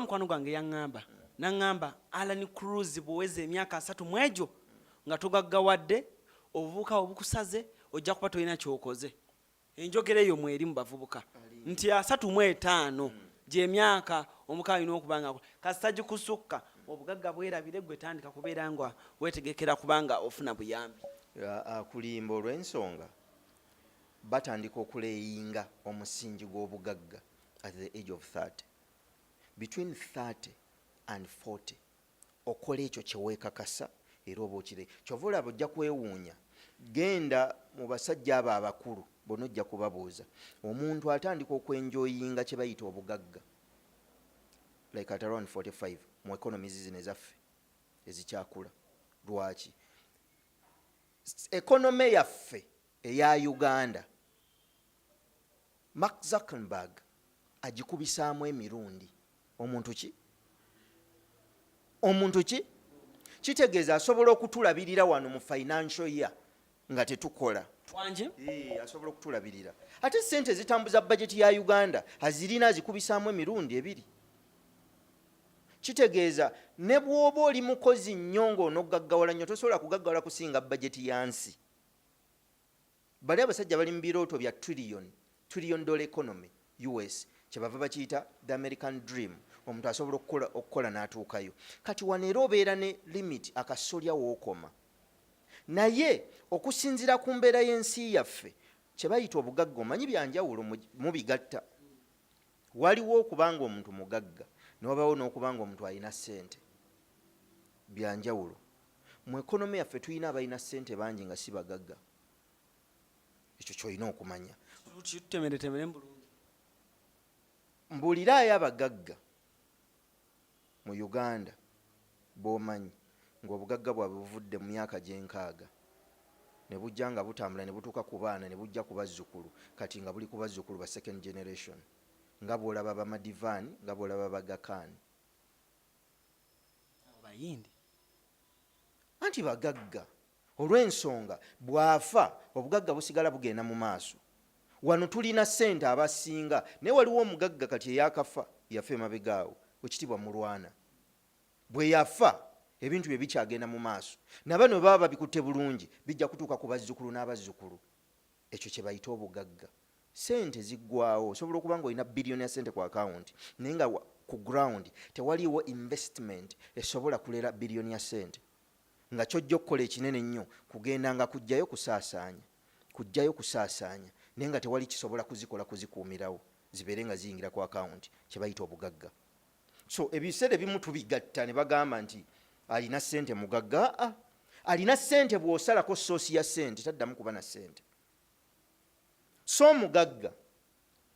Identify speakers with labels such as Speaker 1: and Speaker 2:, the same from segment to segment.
Speaker 1: Mukwano gwange yaŋŋamba, naŋŋamba, "Alan Cruz, bw'oweza emyaka 30 mu egyo nga togaggawadde, obuvubuka obukusaze, ojja kuba tolina kyokoze." Enjogera eyo mweri mu bavubuka nti 35 gyemyaka omuka alina okuba nga kasita gikusukka, obugagga bwerabire, gwe tandika kubeera nga weetegekera kubanga ofuna buyambi.
Speaker 2: Akulimba olw'ensonga batandika okulayinga omusingi gw'obugagga at the age of 30. Between 30 and 40 okola ekyo kyeweekakasa era oba okire. Kyova olaba ojja kwewuunya, genda mu basajja abo abakulu bonna, ojja kubabuuza, omuntu atandika okwenjoyinga kye bayita obugagga like at around 45 mu economies zino ezaffe ezikyakula. Lwaki? Economy yaffe eya Uganda, Mark Zuckerberg agikubisaamu emirundi. Omuntu ki kitegeeza asobola okutulabirira wano mu financial year nga tetukola.
Speaker 1: Wangi?
Speaker 2: Asobola okutulabirira, ate sente zitambuza bajeti ya Uganda azirina, azikubisaamu emirundi ebiri. Kitegeeza ne bw'oba oli mukozi nnyo ng'onogaggawala nnyo, tosobola kugaggawala kusinga bajeti ya nsi. Bali abasajja bali mu birooto bya trillion trillion dollar economy US, kyebava bakiyita the American dream. Omuntu asobola okukola n'atuukayo. Kati wano era obeera ne limit, akasolya wookoma. Naye okusinziira ku mbeera y'ensi yaffe, kye bayita obugagga, omanyi byanjawulo, mubigatta. Waliwo okubanga omuntu mugagga, newabawo n'okubanga omuntu alina ssente, byanjawulo. Mu economy yaffe tulina abalina ssente bangi nga si bagagga. Ekyo kyolina okumanya.
Speaker 1: Kitutemeretemere bulungi.
Speaker 2: Mbuuliraayo abagagga mu Uganda b'omanyi ng'obugagga bwabwe buvudde mu myaka gy'enkaaga ne bujja nga butambula ne butuuka ku baana ne bujja ku bazzukulu, kati nga buli ku bazzukulu ba second generation, nga bw'olaba Bamadivaani, nga bw'olaba Bagakaani.
Speaker 1: Abo Bayindi.
Speaker 2: Anti bagagga olw'ensonga bw'afa obugagga busigala bugenda mu maaso. Wano tulina ssente abasinga, naye waliwo omugagga kati eyakafa, yafa emabega awo, wekitiibwa Mulwana. Bwe yafa ebintu bye bikyagenda mu maaso, nabano bwe baba babikutte bulungi bijja kutuuka ku bazzukulu n'abazzukulu. Ekyo kye bayita obugagga. Sente ziggwawo. Osobola okuba nga olina biliyoni ya sente ku akawunti, naye nga ku ground tewaliiwo investment esobola kulera biliyoni ya sente, nga kyojja okukola ekinene ennyo kugenda nga kujjayo kusaasaanya, kujjayo kusaasaanya, naye nga tewali kisobola kuzikola kuzikuumirawo zibeere nga ziyingira ku akawunti, kye bayita obugagga. So ebiseera ebimu tubigatta ne bagamba nti alina ssente mugagga. Aa, alina ssente bw'osalako source ya ssente taddamu kuba na ssente. So omugagga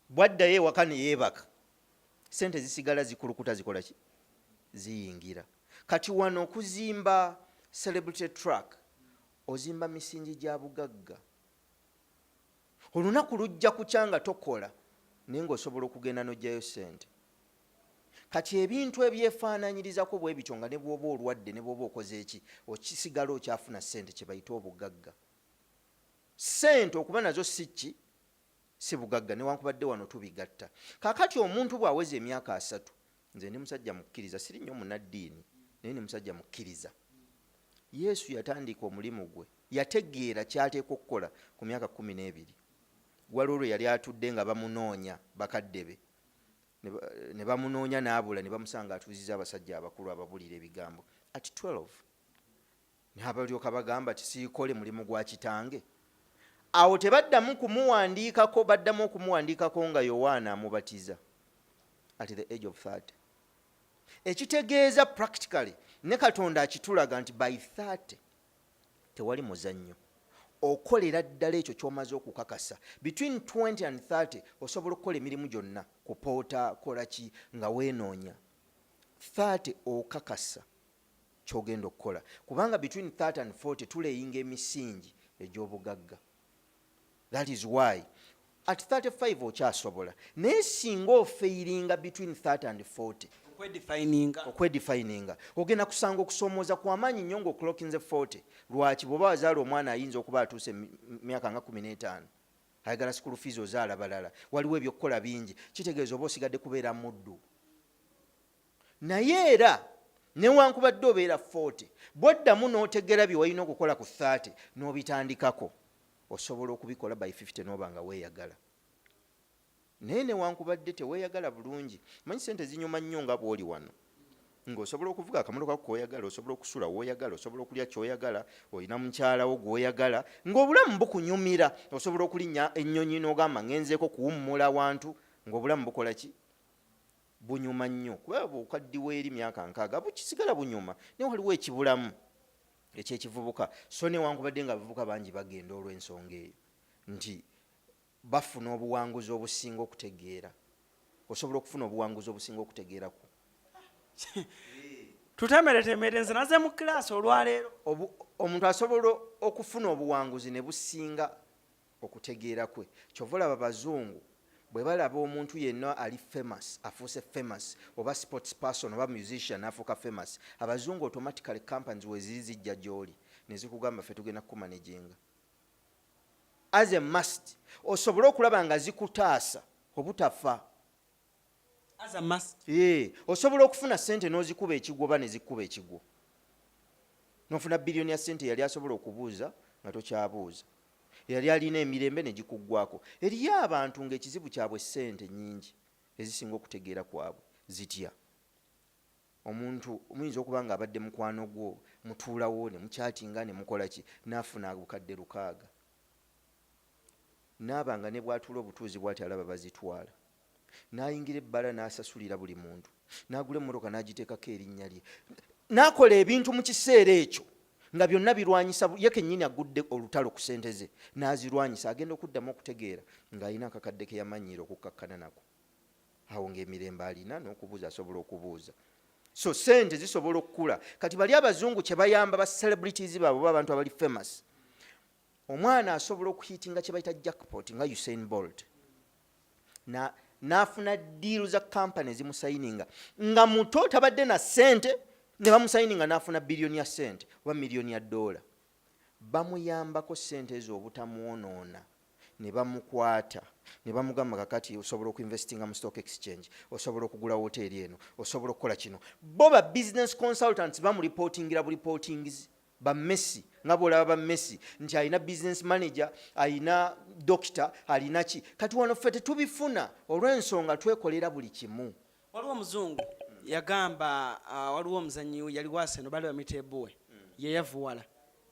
Speaker 2: bw'addayo ewaka ne yeebaka, ssente zisigala zikulukuta, zikola ki? Ziyingira. Kati wano okuzimba celebrity track, ozimba misingi gya bugagga. Olunaku lujja kukya nga tokola, naye ng'osobola okugenda n'oggyayo ssente. Kati ebintu ebyefaananyirizako bwe bityo, nga ne bw'oba olwadde, ne bw'oba okoze eki, okisigala okyafuna ssente, kye bayita obugagga. Ssente okuba nazo si ki? Si bugagga, newankubadde wano tubigatta. Kaakati omuntu bw'aweza emyaka 30, nze ndi musajja mukkiriza, siri nnyo munnaddiini, naye ndi musajja mukkiriza. Yesu yatandika omulimu gwe, yategeera ky'ateekwa okukola ku myaka 12. Waliwo lwe yali atudde nga bamunoonya bakadde be, ne bamunoonya n'abula, ne bamusanga atuuzizza abasajja abakulu ababulira ebigambo at 12. N'abalyoka bagamba ti, "Siikole mulimu gwa kitange?" Awo tebaddamu kumuwandiikako, baddamu okumuwandiikako nga Yowaana amubatiza at the age of 30. Ekitegeeza practically ne Katonda akitulaga nti by 30 tewali muzannyo, okolera ddala ekyo ky'omaze okukakasa. Between 20 and 30 osobola okukola emirimu gyonna, kupoota, kola ki nga weenoonya. 30 okakasa kyogenda okukola, kubanga between 30 and 40 tulayinga emisingi egy'obugagga. That is why at 35 okyasobola, naye singa ofailinga between 30 and 40
Speaker 1: okwedefininga,
Speaker 2: okwedefininga, ogenda kusanga okusoomooza kwamaanyi nnyo ng'oclockinze 40. Lwaki? Bw'oba wazaala omwana, ayinza okuba atuuse myaka nga 15, ayagala school fees, ozaala balala, waliwo ebyokukola bingi. Kitegeeza oba osigadde kubeera muddu. Naye era newankubadde obeera 40, bwoddamu n'otegera bye walina okukola ku 30 n'obitandikako, osobola okubikola by 50 n'oba nga weeyagala. Naye newankubadde teweeyagala bulungi, manyi sente zinyuma nnyo nga bw'oli wano ng'osobola okuvuga akamotoka ko k'oyagala, osobola okusula w'oyagala, osobola okulya ky'oyagala, olina mukyala wo gw'oyagala, ng'obulamu bukunyumira. Osobola okulinnya ennyonyi n'ogamba ngenzeeko kuwummula wantu, ng'obulamu bukola ki? Bunyuma nnyo. Kuba bw'okaddiwa eri myaka 60 bukisigala bunyuma, naye waliwo ekibulamu ekyekivubuka. So newankubadde nga abavubuka bangi bagenda olw'ensonga eyo nti bafuna obuwanguzi obusinga okutegeera, osobola okufuna obuwanguzi obusinga okutegeera kwo.
Speaker 1: Tutemeretemere, nze naze mu kilaasi olwaleero.
Speaker 2: Omuntu asobola okufuna obuwanguzi ne businga okutegeera kwe. Kyova olaba bazungu bwe balaba omuntu yenna ali famous, afuuse famous, oba sports person oba musician afuuka famous, abazungu automatically companies weziri zijja gy'oli ne zikugamba ffe tugenda kukumanaginga as a must, osobole okulaba nga zikutaasa obutafa.
Speaker 1: As a must.
Speaker 2: Osobola okufuna sente n'ozikuba ekigwo oba ne zikuba ekigwo, n'ofuna biliyoni ya sente yali asobola okubuuza nga tokyabuuza, yali alina emirembe ne gikuggwako. Eriyo abantu ng'ekizibu kyabwe sente nyingi ezisinga okutegeera kwabwe. Zitya? Omuntu muyinza okuba nga abadde mukwano gwo, mutuulawo ne mukyatinga ne mukola ki, n'afuna obukadde 600, n'aba nga ne bw'atuula obutuuzi bw'ati alaba bazitwala, n'ayingira ebbala n'asasulira buli muntu, n'agula emmotoka n'agiteekako erinnya lye, n'akola ebintu mu kiseera ekyo nga byonna birwanyisa ye kennyini agudde olutalo ku ssente ze n'azirwanyisa. Agenda okuddamu okutegeera ng'alina akakadde ke yamanyiira okukkakkana nako, awo ng'emirembe alina n'okubuuza asobola okubuuza. So sente zisobola okukula. Kati bali abazungu kye bayamba ba celebrities baabwe oba abantu abali famous, omwana asobola okuhitinga kye bayita jackpot nga Usain Bolt, n'afuna deal za company ezimusayininga nga muto, tabadde na ssente, ne bamusayininga n'afuna biliyoni ya ssente oba miliyoni ya dola. Bamuyambako ssente ezo obutamwonoona, ne bamukwata ne bamugamba kakati osobola okuinvestinga mu stock exchange, osobola okugula woteeri eno, osobola okukola kino. Bo ba business consultants bamureportingira bureportings. Ba Messi, nga bwolaba ba Messi nti alina business manager, alina doctor, alina ki. Kati wano ffe tetubifuna olw'ensonga twekolera buli kimu.
Speaker 1: Waliwo omuzungu yagamba, waliwo omuzanyi yali waseno, baali bamuyita Ebuwe, yeyavuwala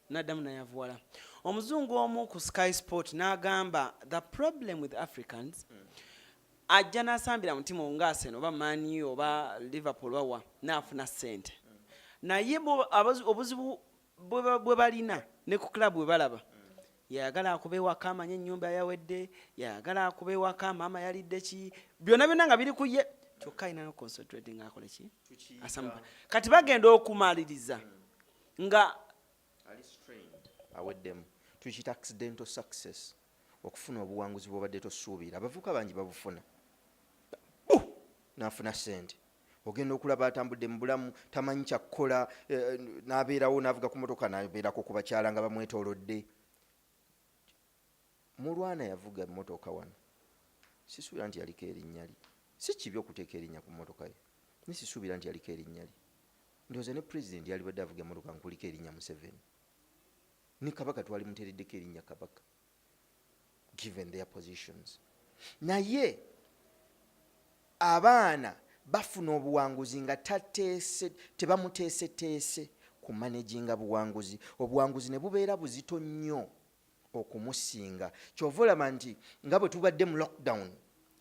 Speaker 1: naddamu nayavuwala. Omuzungu omu ku Sky Sport n'agamba the problem with Africans, ajja n'asambira mu timu nga Arsenal oba Man U oba Liverpool oba wa, n'afuna ssente, naye obuzibu bwe balina ne ku club bwe balaba, yayagala akuba ewaka amanye ennyumba yawedde, yayagala akuba ewaka maama yalidde ki, byonna byonna nga biri ku ye, kyokka alina noconcentrating akole ki. Asamupa kati bagenda okumaliriza nga
Speaker 2: ali strained, aweddemu. Tukiyita accidental success, okufuna obuwanguzi bwobadde tosuubira. Abavubuka bangi babufuna, Bu! N'afuna sente, ogenda okulaba atambudde mu bulamu tamanyi kyakukola, n'abeerawo n'avuga ku motoka n'abeerako ku bakyala nga bamwetoolodde. Mulwana yavuga emmotoka wano, sisuubira nti yaliko erinnya lye. Si kibi okuteeka erinnya ku mmotoka ye, naye sisuubira nti yaliko erinnya lye. Ndowooza ne pulezidenti yalibadde avuga emmotoka nkuliko erinnya Museveni, ne Kabaka twalimuteereddeko erinnya Kabaka, given their positions. Naye abaana bafuna obuwanguzi nga tateese, tebamuteeseteese kumanaginga buwanguzi, obuwanguzi ne bubeera buzito nnyo okumusinga. Kyova olaba nti nga bwe tubadde mu lockdown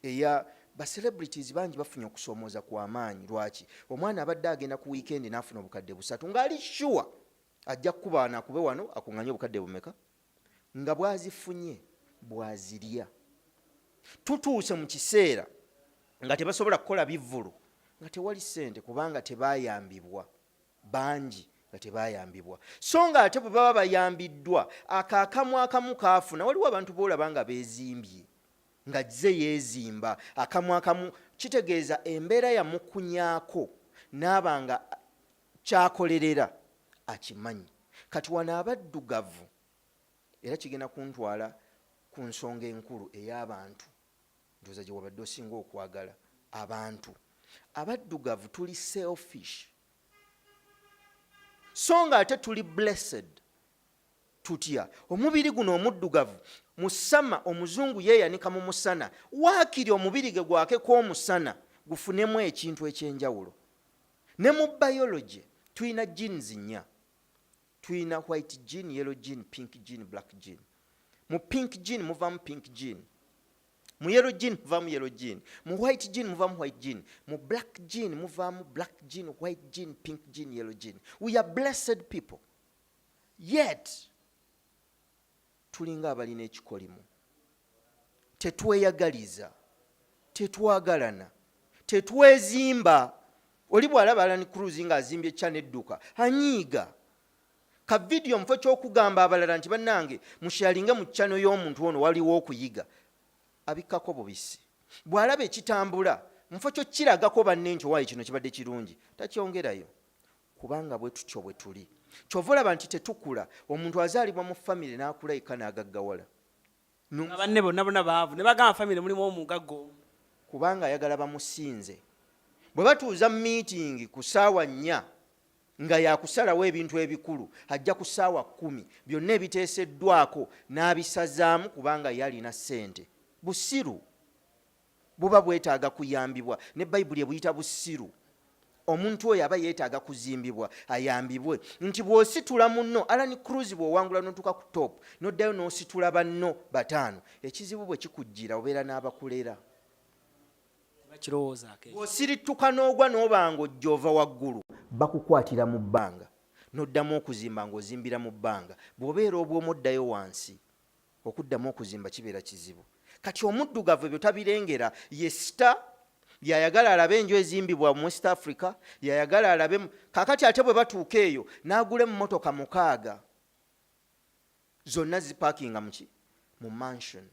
Speaker 2: eya ba celebrities bangi bafunye okusoomooza kw'amaanyi. Lwaki? Omwana abadde agenda ku weekend n'afuna obukadde 300 ng'ali sure ajja kukuba wano akube wano akuŋŋanye obukadde bumeka, nga bw'azifunye bw'azirya. Tutuuse mu kiseera nga tebasobola kukola bivvulu nga tewali ssente, kubanga tebayambibwa, bangi nga tebayambibwa. So nga ate bwe baba bayambiddwa, ako akamu akamu kaafuna. Waliwo abantu boolaba nga beezimbye, nga ze yeezimba akamu akamu, kitegeeza embeera yamukunyaako n'aba nga kyakolerera akimanyi. Kati wano abaddugavu, era kigenda kuntwala ku nsonga enkulu ey'abantu, ndowooza gye wabadde osinga okwagala, abantu. Abaddugavu tuli selfish, so nga ate tuli blessed. Tutya omubiri guno omuddugavu musama? Omuzungu yeeyanika mu musana, waakiri omubiri ge gwakeko omusana gufunemu ekintu ekyenjawulo. Ne mu biology tulina genes nnya. Tulina white gene, yellow gene, pink gene, black gene. Mu pink gene muvaamu pink gene, mu yellow gene muvaamu yellow gene, mu white gene muvaamu white gene, mu black gene muvaamu black gene, white gene, pink gene, yellow gene. We are blessed people, yet tulinga abalina ekikolimo. Tetweyagaliza, tetwagalana, tetwezimba. Oli bw'alaba Alan Cruz ng'azimbye channel edduka, anyiiga. Ka vidiyo mufo ky'okugamba abalala nti bannange musharinge mu channel y'omuntu ono, waliwo okuyiga, abikkako bubisi. Bw'alaba ekitambula, mufo kyo kiragako banne nti owaayi kino kibadde kirungi, takyongerayo, kubanga bwe tutyo bwe tuli. Kyova olaba nti tetukula. Omuntu azaalibwa mu famire n'akula eka n'agaggawala.
Speaker 1: Nga banne bonna bonna baavu, ne bagamba famire mulimu omugagga omu.
Speaker 2: Kubanga ayagala bamusinze. Bwe batuuza meeting ku ssaawa 4 nga yakusalawo ebintu ebikulu, ajja ku ssaawa 10, byonna ebiteeseddwako n'abisazaamu, kubanga ye alina ssente. Busiru buba bwetaaga kuyambibwa, ne Bayibuli ebuyita busiru. Omuntu oyo aba yeetaaga kuzimbibwa, ayambibwe nti bw'ositula munno, Alan Cruz, bw'owangula n'otuuka ku top, n'oddayo n'ositula banno bataano, ekizibu bwe kikujjira obeera n'abakulera.
Speaker 1: Bakirowoozaako ekyo.
Speaker 2: Bw'osirittuka n'ogwa n'oba ng'ojja ova waggulu, bakukwatira mu bbanga n'oddamu okuzimba ng'ozimbira mu bbanga. Bw'obeera obwomu oddayo wansi, okuddamu okuzimba kibeera kizibu. Kati omuddugavu ebyo tabirengera. Ye star, yayagala alabe enju ezimbibwa mu West Africa, yayagala alabe. Kakati ate bwe batuuka eyo n'agula emmotoka mukaaga, zonna zipakinga muki mu mansion.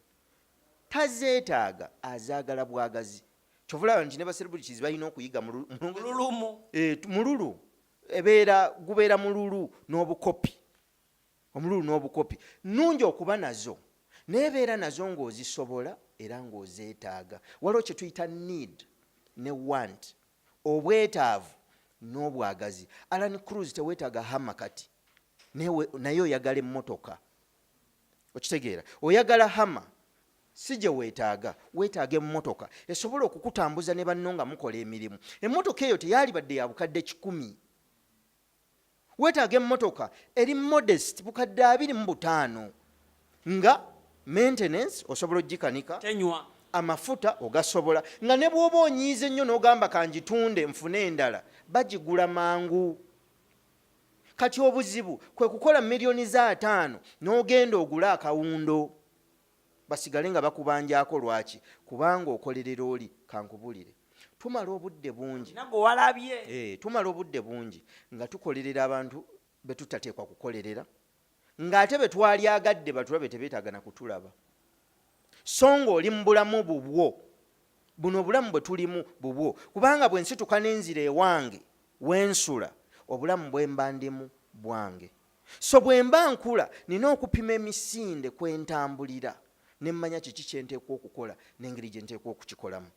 Speaker 2: Tazeetaaga, azaagala bwagazi. Kyova olaba nti ne ba celebrities balina okuyiga
Speaker 1: mululumu.
Speaker 2: Mululu ebeera gubeera mululu n'obukopi, omululu n'obukopi. Nnungi okuba nazo, naye beera nazo ng'ozisobola era ng'ozeetaaga. Waliwo kye tuyita need ne want, obwetaavu n'obwagazi. Alan Cruz, teweetaaga Hummer kati, naye oyagala emmotoka. Okitegeera? Oyagala Hummer, si gye weetaaga. Weetaaga emmotoka esobola okukutambuza ne banno nga mukola emirimu. Emmotoka eyo teyaalibadde ya bukadde 100. Weetaaga emmotoka eri modest, bukadde 25, nga maintenance osobola ogikanika,
Speaker 1: tenywa,
Speaker 2: amafuta ogasobola, nga ne bw'oba onyiize ennyo n'ogamba kangitunde nfune endala, bagigula mangu. Kati obuzibu kwe kukola miliyoni za 50 n'ogenda ogule akawundo, basigale nga bakubanjaako. Lwaki? Kubanga okolerera oli. Kankubulire, tumala obudde bungi
Speaker 1: nagwe walabye.
Speaker 2: Tumala obudde bungi nga tukolerera abantu be tutateekwa kukolerera, ng'ate be twalyagadde batulabe tebeetaaga na kutulaba. So ng'oli mu bulamu bubwo, buno obulamu bwe tulimu bubwo, kubanga bwe nsituka n'enzira ewange wensula, obulamu bwe mba ndimu bwange. So bwe mba nkula, nina okupima emisinde kwe ntambulira ne mmanya kiki kye nteekwa okukola n'engeri gye nteekwa okukikolamu.